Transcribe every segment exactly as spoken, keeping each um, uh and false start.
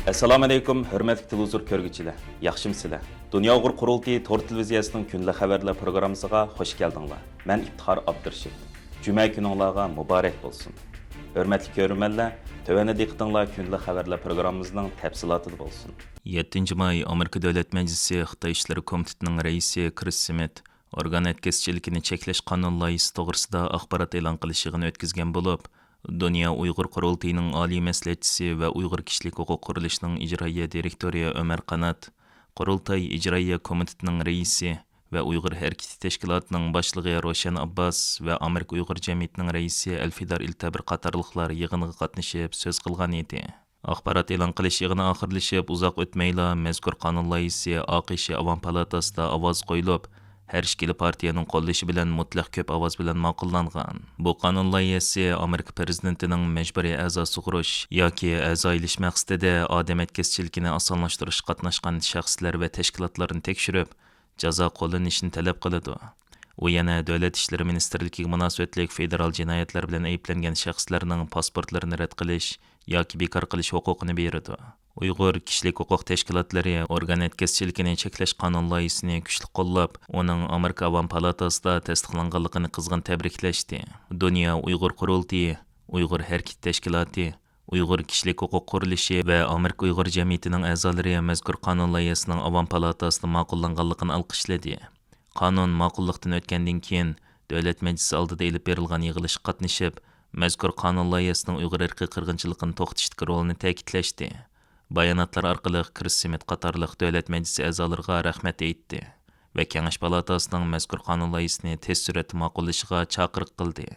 ئەسسالامۇئەلەيكۇم، ھۆرمەتلىك تېلېۋىزور كۆرگۈچىلەر، ياخشىمۇسىلەر؟ دۇنيا ئۇيغۇر قۇرۇلتىيى تور تېلېۋىزىيەسىنىڭ كۈندىلىك خەۋەرلەر پروگراممىسىغا خۇش كەلدىڭلار. مەن ئىپتىخار ئابدۇرېشىت. جۈمە كۈنۈڭلارغا مۇبارەك بولسۇن. ھۆرمەتلىك كۆرۈرمەنلەر، تۆۋەندە دىققىتىڭلار كۈندىلىك خەۋەرلەر پروگراممىمىزنىڭ تەپسىلاتىدا بولسۇن. يەتتىنچى ماي، ئامېرىكا دۆلەت مەجلىسى خىتاي ئىشلىرى كومىتېتىنىڭ رەئىسى كرىس سمىت ئورگان ئەتكەسچىلىكىنى چەكلەش قانۇن لايىھىسى توغرىسىدا ئاخبارات ئېلان قىلىش يىغىنى ئۆتكۈزگەن بولۇپ، دۇنيا ئۇيغۇر قۇرۇلتىيىنىڭ ئالىي مەسلىھەتچىسى ۋە ئۇيغۇر كىشىلىك ھوقۇق قۇرۇلۇشىنىڭ ئىجرائىيە دىرېكتورى ئۆمەر قانات، قۇرۇلتاي ئىجرائىيە كومىتېتىنىڭ رەئىسى ۋە ئۇيغۇر ھەرىكىتى تەشكىلاتىنىڭ باشلىقى روشەن ئابباس ۋە ئامېرىكا ئۇيغۇر جەمئىيىتىنىڭ رەئىسى ئەلفىدار ئىلتەبىر قاتارلىقلار يىغىنغا قاتنىشىپ سۆز قىلغان ئىدى. ئاخبارات ئېلان قىلىش يىغىنى ئاخىرلىشىپ، ئۇزاق ئۆتمەيلا مەزكۇر قانۇن لايىھىسى ئاقش ئاۋام پالاتاسىدا ئاۋاز قويۇلۇپ، ھەر ئىككىلا پارتىيەنىڭ قوللىشى بىلەن مۇتلەق كۆپ ئاۋاز بىلەن ماقۇللانغان. بۇ قانۇن لايىھەسى ئامېرىكا پىرېزىدېنتىنىڭ مەجبۇرىي ئەزا سۇغۇرۇش ياكى ئەزا ئېلىش مەقسىتىدە ئادەم ئەتكەسچىلىكىنى ئاسانلاشتۇرۇشقا قاتناشقان شەخسلەر ۋە تەشكىلاتلارنى تەكشۈرۈپ، جازا قوللىنىشنى تەلەپ قىلىدۇ. ئۇ يەنە دۆلەت ئىشلىرى مىنىستىرلىكىگە مۇناسىۋەتلىك فېدېرال جىنايەتلەر بىلەن ئەيىبلەنگەن شەخسلەرنىڭ پاسپورتلىرىنى رەت قىلىش ياكى بىكار قىلىش ھوقۇقىنى بېرىدۇ. ئۇيغۇر كىشىلىك ھوقۇق تەشكىلاتلىرى ئورگان ئەتكەسچىلىكىنى چەكلەش قانۇن لايىھىسىنى كۈچلۈك قوللاپ، ئۇنىڭ ئامېرىكا ئاۋام پالاتاسىدا تەستىقلانغانلىقىنى قىزغىن تەبرىكلەشتى. دۇنيا ئۇيغۇر قۇرۇلتىيى، ئۇيغۇر ھەرىكىتى تەشكىلاتى، ئۇيغۇر كىشىلىك ھوقۇق قۇرۇلۇشى ۋە ئامېرىكا ئۇيغۇر جەمئىيىتىنىڭ ئەزالىرى مەزكۇر قانۇن لايىھەسىنىڭ ئاۋام پالاتاسىدا ماقۇللانغانلىقىنى ئالقىشلىدى. قانۇن ماقۇللۇقتىن ئۆتكەندىن كېيىن، دۆلەت مەجلىسى ئالدىدا ئېلىپ بېرىلغان يىغىلىشقا قاتنىشىپ، مەزكۇر قانۇن لايىھەسىنىڭ ئۇيغۇر ئىرقىي قىرغىنچىلىقىنى توختىتىشتىكى رولىنى تەكىتلەشتى. باياناتلار ئارقىلىق كرىس سمىت قاتارلىق دۆلەت مەجلىسى ئەزالىرىغا رەھمەت ئېيتتى ۋە كېڭەش پالاتاسىنىڭ مەزكۇر قانۇن لايىھەسىنى تېز سۈرئەتتە ماقۇللىشىغا چاقىرىق قىلدى.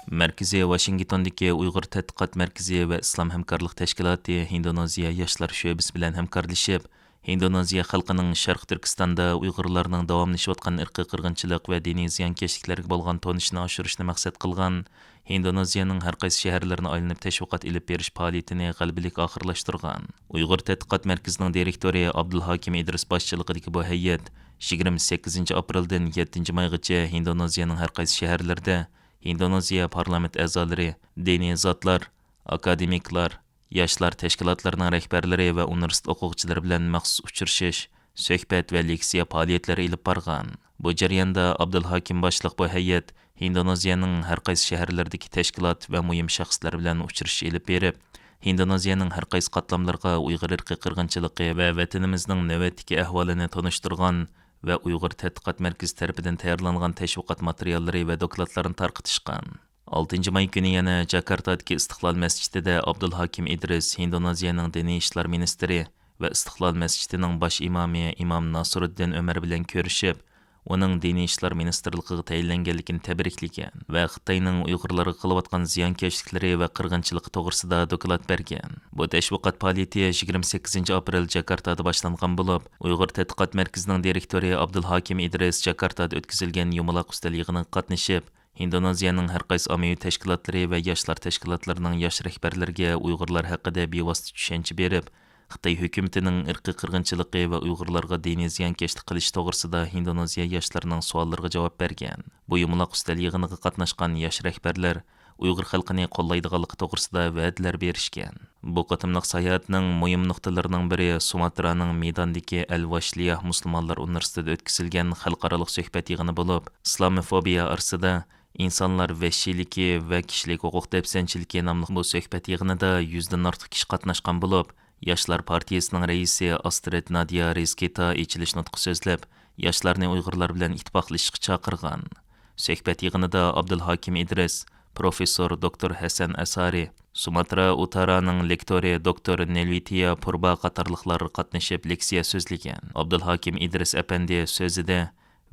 مەركىزى ۋاشىنگتوندىكى ئۇيغۇر تەتقىقات مەركىزى ۋە ئىسلام ھەمكارلىق تەشكىلاتى ھىندونېزىيە ياشلار شۆبىسى بىلەن ھەمكارلىشىپ، ھىندونېزىيە خەلقىنىڭ شەرقىي تۈركىستاندا ئۇيغۇرلارنىڭ داۋاملىشىۋاتقان ئىرقىي قىرغىنچىلىق ۋە دىنىي زىيانكەشلىكلەرگە بولغان تونۇشىنى ئاشۇرۇشنى مەقسەت قىلغان ھىندونېزىيەنىڭ ھەر قايسى شەھەرلىرىنى ئايلىنىپ تەشۋىقات ئېلىپ بېرىش پائالىيىتىنى غەلىبىلىك ئاخىرلاشتۇرغان. ئۇيغۇر تەتقىقات مەركىزىنىڭ دىرېكتورى ئابدۇلھاكىم ئىدرىس باشچىلىقىدىكى بۇ ھەيئەت يىگىرمە سەككىزىنچى ئاپرېلدىن يەتتىنچى مايغىچە ھىندونېزىيەنىڭ ھەر قايسى شەھەرلىرىدە ھىندونېزىيە پارلامېنت ئەزالىرى، دىنىي زاتلار، ئاكادېمىكلار، ياشلار تەشكىلاتلىرىنىڭ رەھبەرلىرى ۋە ئۇنىۋېرسىتېت ئوقۇغۇچىلىرى بىلەن مەخسۇس ئۇچرىشىش، سۆھبەت ۋە لېكسىيە پائالىيەتلىرى ئېلىپ بارغان. بۇ جەرياندا ئابدۇلھاكىم باشلىق بۇ ھەيئەت ھىندونېزىيەنىڭ ھەر قايسى شەھەرلىرىدىكى تەشكىلات ۋە مۇھىم شەخسلەر بىلەن ئۇچرىشىش ئېلىپ بېرىپ، ھىندونېزىيەنىڭ ھەر قايسى قاتلاملىرىغا ئۇيغۇر ئىرقىي قىرغىنچىلىقى ۋە ۋەتىنىمىزنىڭ نۆۋەتتىكى ئەھۋالىنى تونۇشتۇرغان ۋە ئۇيغۇر تەتقىقات مەركىزى تەرىپىدىن تەييارلانغان تەشۋىقات ماتېرىياللىرى ۋە دوكلاتلارنى تارقىتىشقان. ئالتىنچى ماي كۈنى يەنە جاكارتادىكى ئىستىقلال مەسچىتىدە ئابدۇلھاكىم ئىدرىس ھىندونېزىيەنىڭ دىنىي ئىشلار مىنىستىرى ۋە ئىستىقلال مەسچىتىنىڭ باش ئىمامى ئىمام ناسىرۇددىن ئۆمەر بىلەن كۆرۈشۈپ، ئۇنىڭ دىنىي ئىشلار مىنىستىرلىقىغا تەيىنلەنگەنلىكىنى تەبرىكلىگەن ۋە خىتاينىڭ ئۇيغۇرلارغا قىلىۋاتقان زىيانكەشلىكلىرى ۋە قىرغىنچىلىقى توغرىسىدا دوكلات بەرگەن. بۇ تەشۋىقات پائالىيىتى يىگىرمە سەككىزىنچى ئاپرېل جاكارتادا باشلانغان بولۇپ، ئۇيغۇر تەتقىقات مەركىزىنىڭ دىرېكتورى ئابدۇلھاكىم ئىدرىس جاكارتادا ئۆتكۈزۈلگەن يۇمىلاق ئۈستەل يىغىنىغا قاتنىشىپ، ھىندونېزىيەنىڭ ھەر قايسى ئاممىۋى تەشكىلاتلىرى ۋە ياشلار تەشكىلاتلىرىنىڭ ياش رەھبەرلىرىگە ئۇيغۇرلار ھەققىدە بىۋاسىتە چۈشەنچە بېرىپ، خىتاي ھۆكۈمىتىنىڭ ئىرقىي قىرغىنچىلىقى ۋە ئۇيغۇرلارغا دىنىي زىيانكەشلىك قىلىشى توغرىسىدا ھىندونېزىيە ياشلىرىنىڭ سوئاللىرىغا جاۋاب بەرگەن. بۇ يۇمىلاق ئۈستەل يىغىنىغا قاتناشقان ياش رەھبەرلەر ئۇيغۇر خەلقىنى قوللايدىغانلىقى توغرىسىدا ۋەدىلەر بېرىشكەن. بۇ قېتىملىق ساياھەتنىڭ مۇھىم نۇقتىلىرىنىڭ بىرى سۇماترانىڭ مىداندىكى ئەل ۋاشلىياھ مۇسۇلمانلار ئۇنىۋېرسىتېتىدا ئۆتكۈزۈلگەن خەلقئارالىق سۆھبەت يىغىنى بولۇپ، ئىسلاموفوبىيە ئارىسىدا ئىنسانلار ۋەھشىيلىكى ۋە كىشىلىك ھوقۇق دەپسەندىچىلىكى ناملىق بۇ سۆھبەت يىغىنىدا يۈزدىن ئارتۇق كىشى قاتناشقان بولۇپ، ياشلار پارتىيىسىنىڭ رەئىسى ئاسترىد نادىيا رىزكىتا ئېچىلىش نۇتقى سۆزلەپ، ياشلارنى ئۇيغۇرلار بىلەن ئىتتىپاقلىشىشقا چاقىرغان. سۆھبەت يىغىنىدا ئابدۇلھاكىم ئىدرىس، پروفېسسور دوكتور ھەسەن ئەسارى، سۇماترا ئۇتارانىڭ لېكتورى دوكتور نېلۋىتىيا پۇربا قاتارلىقلار قاتنىشىپ لېكسىيە سۆزلىگەن. ئابدۇلھاكىم ئىدرىس ئەپەندى سۆزىدە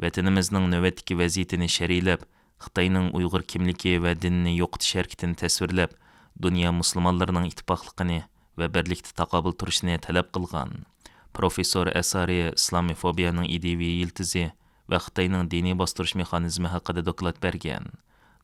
ۋەتىنىمىزنىڭ نۆۋەتتىكى ۋەزىيىتىنى شەرھلەپ، خىتاينىڭ ئۇيغۇر كىملىكى ۋە دىنىنى يوقىتىش ھەرىكىتىنى تەسۋىرلەپ، دۇنيا مۇسۇلمانلىرىنىڭ ئىتتىپاقلىقىنى ۋە بىرلىكتە تاقابىل تۇرۇشىنى تەلەپ قىلغان. پروفېسسور ئەسارى ئىسلامىفوبىيەنىڭ ئىدىيىۋى يىلتىزى ۋە خىتاينىڭ دىنىي باستۇرۇش مېخانىزمى ھەققىدە دوكلات بەرگەن.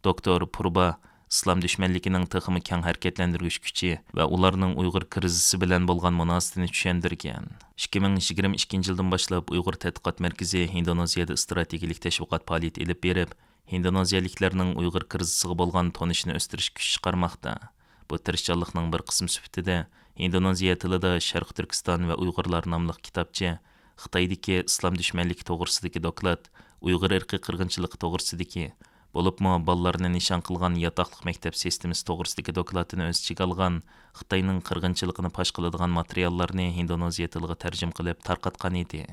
دوكتور پۇربا ئىسلام دۈشمەنلىكىنىڭ تېخىمۇ كەڭ ھەرىكەتلەندۈرگۈچ كۈچى ۋە ئۇلارنىڭ ئۇيغۇر كىرىزىسى بىلەن بولغان مۇناسىۋىتىنى چۈشەندۈرگەن. ئىككى مىڭ يىگىرمە ئىككىنچى يىلدىن باشلاپ ئۇيغۇر تەتقىقات مەركىزى ھىندونېزىيەدە ئىستراتېگىيەلىك تەشۋىقات پائالىيىتى ئېلىپ بېرىپ، ھىندونېزىيەلىكلەرنىڭ ئۇيغۇر كىرىزىسىغا بولغان تونۇشىنى ئۆستۈرۈشكە كۈچ چىقارماقتا. بۇ تىرىشچانلىقنىڭ بىر قىسمى سۈپىتىدە ئىندونېزىيە تىلىدا شەرقىي تۈركىستان ۋە ئۇيغۇرلار ناملىق كىتابچە، خىتايدىكى ئىسلام دۈشمەنلىكى توغرىسىدىكى دوكلات، ئۇيغۇر ئىرقىي قىرغىنچىلىقى توغرىسىدىكى، بولۇپمۇ بالىلارنى نىشان قىلغان ياتاقلىق مەكتەپ سىستېمىسى توغرىسىدىكى دوكلاتىنى ئۆز ئىچىگە ئالغان خىتاينىڭ قىرغىنچىلىقىنى پاش قىلىدىغان ماتېرىياللارنى ھىندونېزىيە تىلىغا تەرجىمە قىلىپ تارقاتقان ئىدى.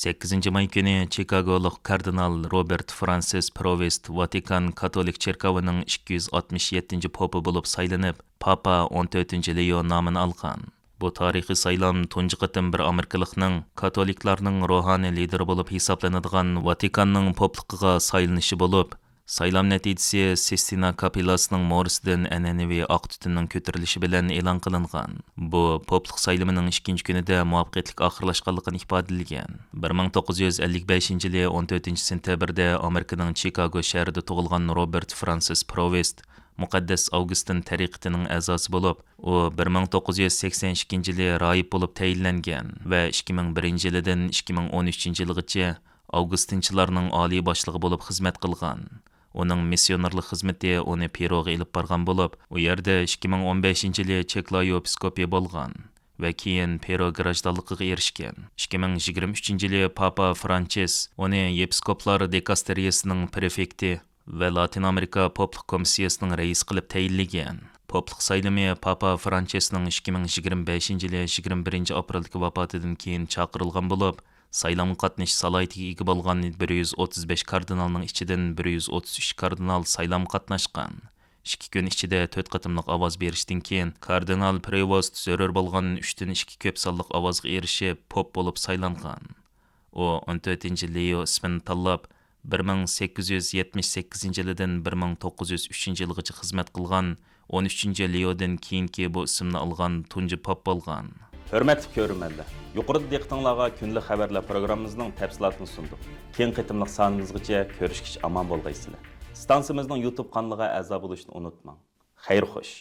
سەككىزىنچى ماي كۈنى چىكاگولۇق كاردىنال روبېرت فرانسىس پروۋېست ۋاتىكان كاتولىك چېركاۋىنىڭ ئىككى يۈز ئاتمىش يەتتىنچى پوپى بولۇپ سايلىنىپ، پاپا ئون تۆتىنچى لېئو نامىنى ئالغان. بۇ تارىخىي سايلام تۇنجى قېتىم بىر ئامېرىكىلىقنىڭ كاتولىكلارنىڭ روھانىي لىدىرى بولۇپ ھېسابلىنىدىغان ۋاتىكاننىڭ پوپلۇقىغا سايلىنىشى بولۇپ، سايلام نەتىجىسى سىستىنا كاپېللاسىنىڭ مورىسىدىن ئەنئەنىۋى ئاق تۈتۈننىڭ كۆتۈرۈلۈشى بىلەن ئېلان قىلىنغان. بۇ پوپلۇق سايلىمىنىڭ ئىككىنچى كۈنىدە مۇۋەپپەقىيەتلىك ئاخىرلاشقانلىقىنى ئىپادىلىگەن. بىر مىڭ توققۇز يۈز ئەللىك بەشىنچى يىلى ئون تۆتىنچى سېنتەبىردە ئامېرىكىنىڭ چىكاگو شەھىرىدە تۇغۇلغان روبېرت فرانسىس پروۋېست مۇقەددەس ئاۋگۇستىن تەرىقىتىنىڭ ئەزاسى بولۇپ، ئۇ بىر مىڭ توققۇز يۈز سەكسەن ئىككىنچى يىلى راھىب بولۇپ تەيىنلەنگەن ۋە ئىككى مىڭ بىرىنچى يىلىدىن ئىككى مىڭ ئون ئۈچىنچى يىلغىچە ئاۋگۇستىنچىلارنىڭ ئالىي باشلىقى بولۇپ خىزمەت قىلغان. ئۇنىڭ مىسسىيونېرلىق خىزمىتى ئۇنى پېروغا ئېلىپ بارغان بولۇپ، ئۇ يەردە ئىككى مىڭ ئون بەشىنچى يىلى چېكلا يېپىسكوپى بولغان ۋە كېيىن پېرو گراژدانلىقىغا ئېرىشكەن. ئىككى مىڭ يىگىرمە ئۈچىنچى يىلى پاپا فرانچىس ئۇنى يېپىسكوپلار دىكاستېرىيىسىنىڭ پرېفېكتى ۋە لاتىن ئامېرىكا پوپلۇق كومىسسىيىسىنىڭ رەئىسى قىلىپ تەيىنلىگەن. پوپلۇق سايلىمى پاپا فرانچىسنىڭ ئىككى مىڭ يىگىرمە بەشىنچى يىلى يىگىرمە بىرىنچى ئاپرېلدىكى ۋاپاتىدىن كېيىن چاقىرىلغان بولۇپ، سايلامغا قاتنىشىش سالاھىيىتىگە ئىگە بولغان بىر يۈز ئوتتۇز بەش كاردىنالنىڭ ئىچىدىن بىر يۈز ئوتتۇز ئۈچ كاردىنال سايلامغا قاتناشقان. ئىككى كۈن ئىچىدە تۆت قېتىملىق ئاۋاز بېرىشتىن كېيىن، كاردىنال پرېۋوست زۆرۈر بولغان ئۈچتىن ئىككى كۆپ سانلىق ئاۋازغا ئېرىشىپ، پوپ بولۇپ سايلانغان. ئۇ ئون تۆتىنچى لېئو ئىسمىنى تاللاپ، بىر مىڭ سەككىز يۈز يەتمىش سەككىزىنچى يىلىدىن بىر مىڭ توققۇز يۈز ئۈچىنچى يىلغىچە خىزمەت قىلغان، ئون ئۈچىنچى لېئودىن كېيىنكى بۇ ئىسىمنى ئالغان تۇنجى پوپ بولغان. ھۆرمەتلىك كۆرۈرمەنلەر، يۇقىرىدا دىققىتىڭلارغا كۈندىلىك خەۋەرلەر پروگراممىمىزنىڭ تەپسىلاتىنى سۇندۇق. كېيىنكى قېتىملىق سانىمىزغىچە كۆرۈشكىچە ئامان بولغايسىلەر. ئىستانسىمىزنىڭ يۇتۇب قانىلىغا ئەزا بولۇشنى ئۇنتۇماڭ. خەير خوش.